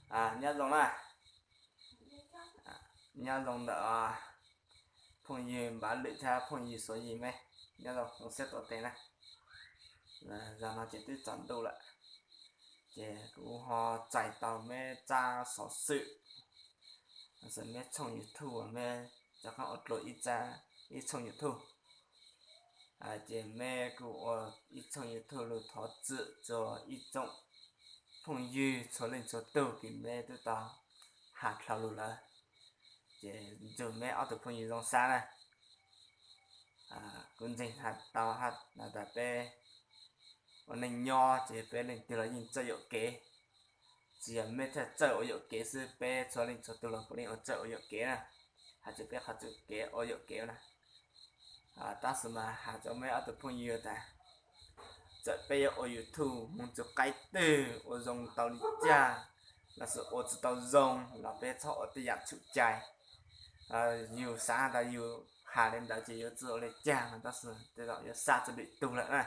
Nyob zoo na, nyob zoo ntawm phooj ywg Npav Lwm thiab phooj ywg Xuav Yis, meb nyob zoo, zoo siab tuav tes na. Zaum no ces twb tsaus ntuj lawm, ces kuv ho txais tau meb tsab xov xwm, meb tshooj YouTube, meb rov qab ua dua ib tshooj YouTube. Ces meb kuj ua ib tshooj YouTube los thov txim rau ib tsoom phooj ywg txhua leej txhua tug kws meb twb tau has dlhau lug lawm, ces ntsug meb ob tug phooj ywg zoo sab na. Kuv ntseeg has tau has tas peb ua neej nyob ces peb leej twg los yeej txawj yuam kev. Tsis yog meb thiaj txawj ua yuam kev xwb, peb txhua leej txhua tug los puav leej ua txawj ua yuam kev na. Hais txog peb qhov txuj kev ua yuam kev na. Tab sis mas has rau meb ob tug phooj ywg tas, txawm peb yuav ua YouTube mus txug qaib twg, ua zoo tau li cas, los sis ua tsis tau zoo los peb txhob ua tej yam txhum cai. Yus xav tas yus has li ntawd ces yuav txwv ua li cas no, tab sis tej zaum yuav xa tsis lwm tug lawm na.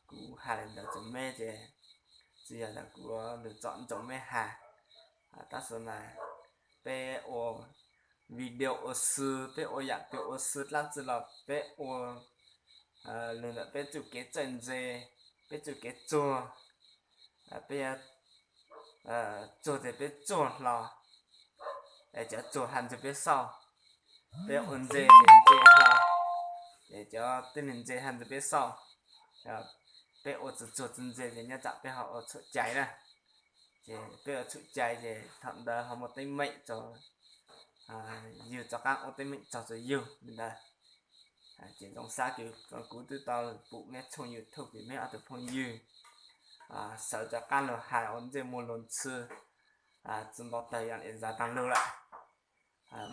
Kuv has li ntawd rau meb ces tsis yog tas kuv lug tsom ntsoov meb has, tab sis mas peb ua video ua si, peb ua yam twg ua si dlaab tsi los peb ua lug ntawm peb txuj kev txawj ntse, peb txuj kev txuag, peb yuav txuag tes peb txuag hlo, es cov txuag has ntsug peb xauj, peb ua ntse tes ntse hlo, es cov tib neeg ntse has ntsug peb xauj. Peb ua tsis txuag tsis ntse ces nyob tsam peb ho ua txhum cai na. Ces peb ua txhum cai ces thaum ntawd ho muaj teeb meem rau yug, rov qaab ua teeb meem txog rau yug li ntawd. Ces zoo sab kws kuv twb tau pum meb tshooj YouTube kws meb ob tug phooj ywg sawv rov qaab lug has ua ntsej muag lug ntxhw tsi npau tawg yog li zaj taag lug lawm.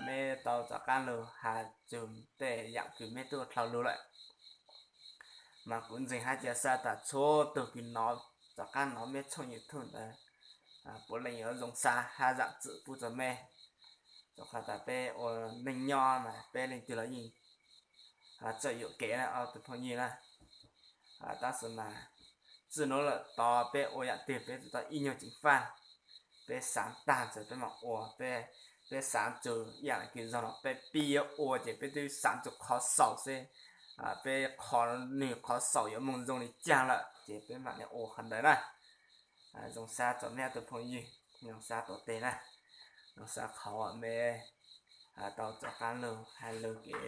Meb tau rov qaab lug has txug tej yam kws meb twb ua dlhau lug lawm. Mas kuv ntseeg hab cia sab tas txhua tug kws nov, rov qaab nov meb tshooj YouTube ntawd puav leej yuav zoo sab hab zaam txim pub rau meb, rau qhov tas peb ua neej nyob mas peb leej twg los yeej txawj yuam kev na ob tug phooj ywg na. Tab sis mas txij nuav lawm tod peb ua yam twg peb tsi tau ib nyuag ceev faj. Peb xaav tag ntawd peb mam ua, peb xaav txug ib yam kws zog los peb pib yuav ua ces peb twb xaav txug qhov xaus xwb. Peb qhov nwg qhov xaus yuav moog zoo li caag lawm ces peb mam li ua qhov ntawd na. Zoo sab rau meb ob tug phooj ywg, zoo sab tuav teg na. Zoo sab qhov meb tau rov qaab lug has lug kev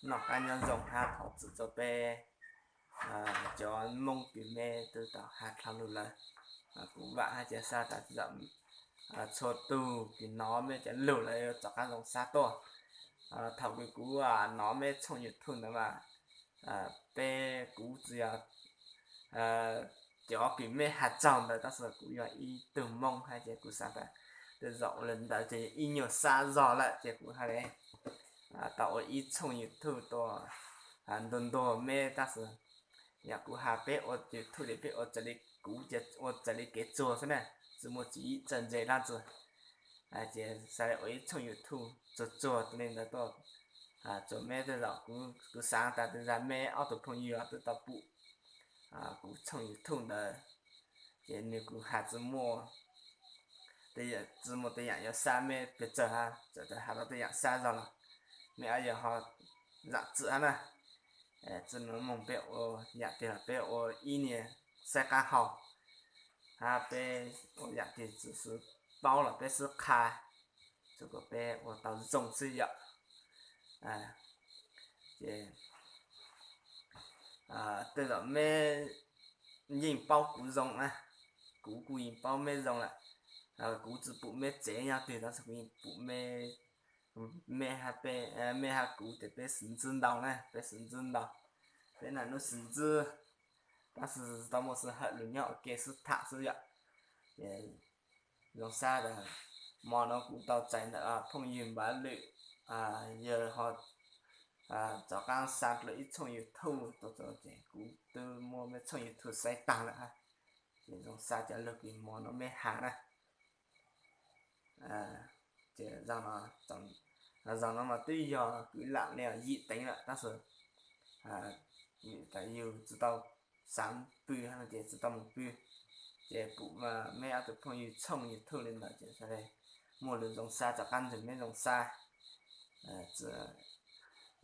noj qaab nyob zoo hab thov txim rau peb cov Moob kws meb twb tau has dlhau lug lawm. Kuv vaam hab cia sab tas txhua tug kws nov meb cov lug lawm yuav rov qaab zoo sab tuaj. Thaum kws kuv nov meb tshooj YouTube ntawd mas peb, kuv tsi yog cov kws meb has txug ntawd, tab sis kuv yog ib tug Moob hab ces kuv xaav tas tej zaum le ntawd ces ib nyuag sab zog lawm ces kuv hab le tau ua ib tshooj YouTube tuaj ntuag ntuag meb, tab sis yog kuv has peb ua YouTube ces peb ua raws li kuv ces ua raws li kev txuag xwb na, tsi muaj tswv yim txawj ntse dlaab tsi. Ces xaav le ua ib tshooj YouTube txuag txuag le ntawd tuaj rua meb tej zaum. Kuv xaav tas tej zag meb ob tug phooj ywg twb tau pum kuv tshooj YouTube ntawd, ces nwg kuj has tsi muaj, tsi muaj tej yaam yuav sab meb pes tsawg hab, txawm tas has tau tej yaam sab zog los meb ab yog ho zaam txim hab na. Tsi muaj moog peb ua yaam twg los peb ua ib niag saib qaab hau hab peb ua yaam twg tsi xwb paub los peb xwb qha, tsuav kom peb ua tau zoo xwb yom. Ces tej zaum meb yeej paub kuv zoo na, kuv kuj yeej paub meb zoo lawm. Kuv tsi pum meb tsev nyob twg tab sis kuv yeej pum meb, meb hab kuv ces peb xwv ntsib ntau na, peb xwv ntsib ntau, peb naj nub xwv ntsib, tab sis tau muaj sij hawm lug nyob ua ke sib tham xwb yom. Ces zoo sab tas mo no kuv tau txais ntawm phooj ywg Npav Lwm, yawg ho rov qaab xa dlua ib tshooj YouTube tuaj rua ces kuv twb muab meb tshooj YouTube saib taag lawm hab. Ces zoo sab cov lug kws mo no meb has na. Ces zaum no mas twb yog kwv lam le yim teev lawm tab sis vim tas yug tsi tau xaav pw hab no ces tsi tau moog pw. Ces pum meb ob tug phooj ywg tshooj YouTube li ntawd ces muaj lus zoo xav rov qab nrug meb zoo xav.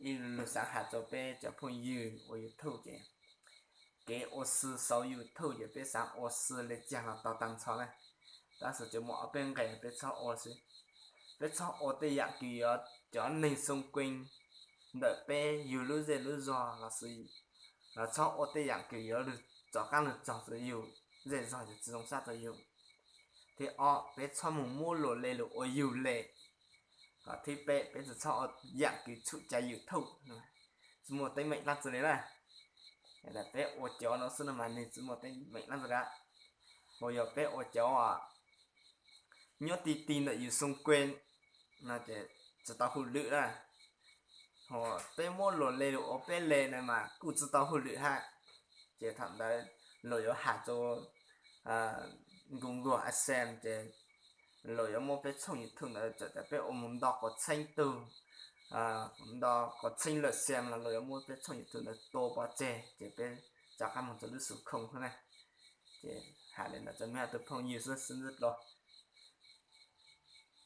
Ib lus xaav has rua peb cov phooj ywg ua YouTube ces kev ua si xauv YouTube ces peb xaav ua si le caag los tau taag nrho na. Tab sis ces muaj ob peb nqe peb txhob ua xwb. Peb txhob ua tej yaam kws yuav cov neeg xoo kuees ntawm peb yug lub zej lub zog los sis, los txhob ua tej yaam kws yuav lug rov qaab lug raug yug zej zog ces tsi zoo sab rua yug. Thib ob, peb txhob moog muab luas le lug ua yug le. Hov thib peb, peb tsi txhob ua yaam kws tshum cai YouTube, tsi muaj teeb meem dlaab tsi le na. Peb ua cov nuav xwb no mas nwg tsi muaj teeb meem dlaab tsi le. Hos yog peb ua cov nyob ti ti ntawm yug xoo kuees no ces tsi tau hauj lwm na. Hos peb muab luas le lug ua peb le na mas kuj tsi tau hauj lwm hab. Ces thaum ntawd luas yuav has rua Google AdSense ces luas yuav muab peb tshooj YouTube ntawd txawm tas peb ua moog nto quas txheeb tug, nto quas txheeb lawm xees los luas yuav muab peb tshooj YouTube ntawd tua pov tseg ces peb rov qaab moog rua lub xu khoo xwb na. Ces has le ntawd rua meb ob tug phooj ywg xwb, sib ntsib dlua.